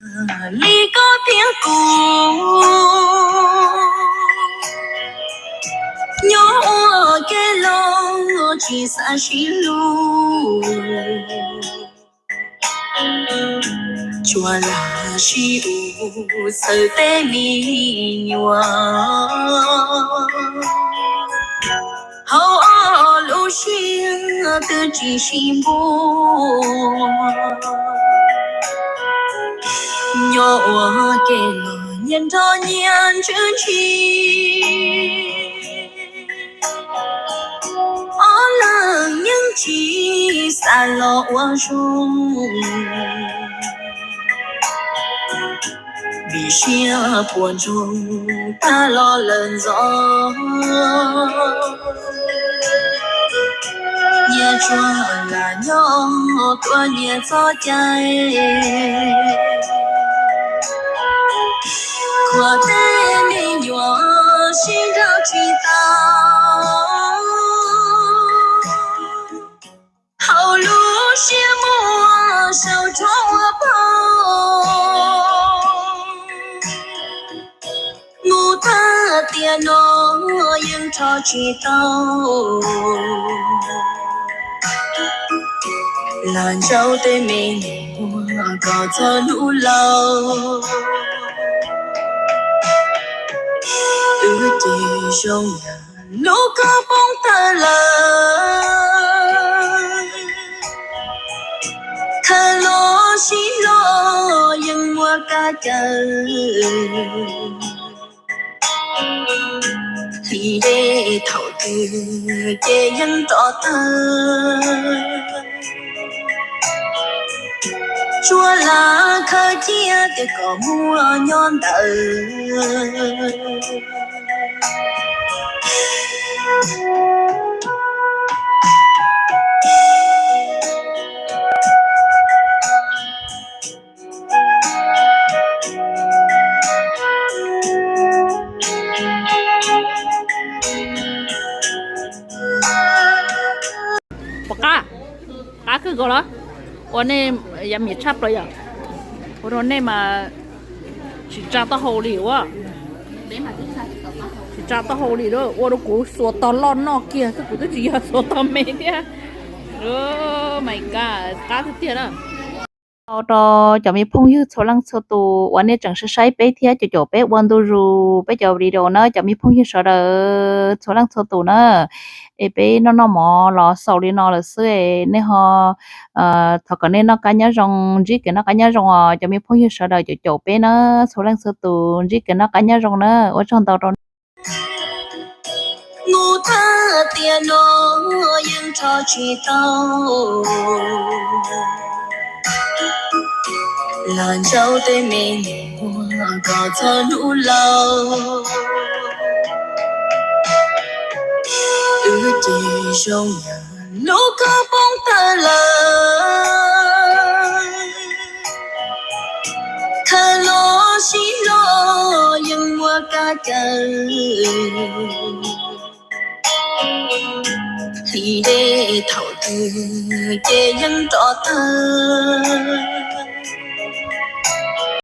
li koj thiab kuv, nyob ua ke los tsis xav sib hlub, tsuas lam sib hlub xwb tej me nyuam. Hauv ob lub siab twb tsis sib npuab, nyob ua ke los nyias nrog nyias ntswb ntshis. Ob leeg yeej tsis xav los ua zoo, vim siab puas ntsoog tag los lawm ntxov. Nyias tsuas lam nyob tuav nyias txoj cai, khuam tej me nyuam sib nrauj tsis tau. Hauv lub siab muaj sau rhuav ua paug, mus tag tiam no yeej rho tsis tau. Lam ntsauj tej me nyuam kom txog hnub laus, wb ces zoo yam lub koj poob tawg lawm. Khaws los sib hlo yeej muaj kab cawv, hli dej thaum twg ces yeej rov tawg. Tsuas lam khaws cia tias kom muaj nyob ntawd. Puas qab? Qab kawg nkaus los? Ua nej yav miv tshaj plaws yom. Ua rau nej mas tsis tsa taub hau li ua. Tsis tsa taub hau li, ua rau kuv xuas tog loj noj kiag xwb, kuv twb tsis yog xuas tog me thiab. Oh my God, qab tiag tiag na. Ua tsaug rau cov me phooj ywg txhua leej txhua tus uas nej tseem saib saib peb thiab caum caum peb ua ntu zus peb cov video na cov me phooj ywg sawv daws txhua leej txhua tus na. Es peb noj noj mov los xaus li no lawm xwb, nej ho thov kom nej noj qab nyob zoo, ntsib kev noj qab nyob zoo os cov me phooj ywg sawv daws caum caum peb na, txhua leej txhua tus ntsib kev noj qab nyob zoo na, ua tsaug ntau rau nej. Mus tag tiam no yeej rho tsis tau, lam ntsauj tej me nyuam kom txog hnub laus. Wb ces zoo yam lub koj poob tawg lawm. Khaws los sib hlo yeej muaj kab cawv, hli dej thaum twg ces yeej rov tawg.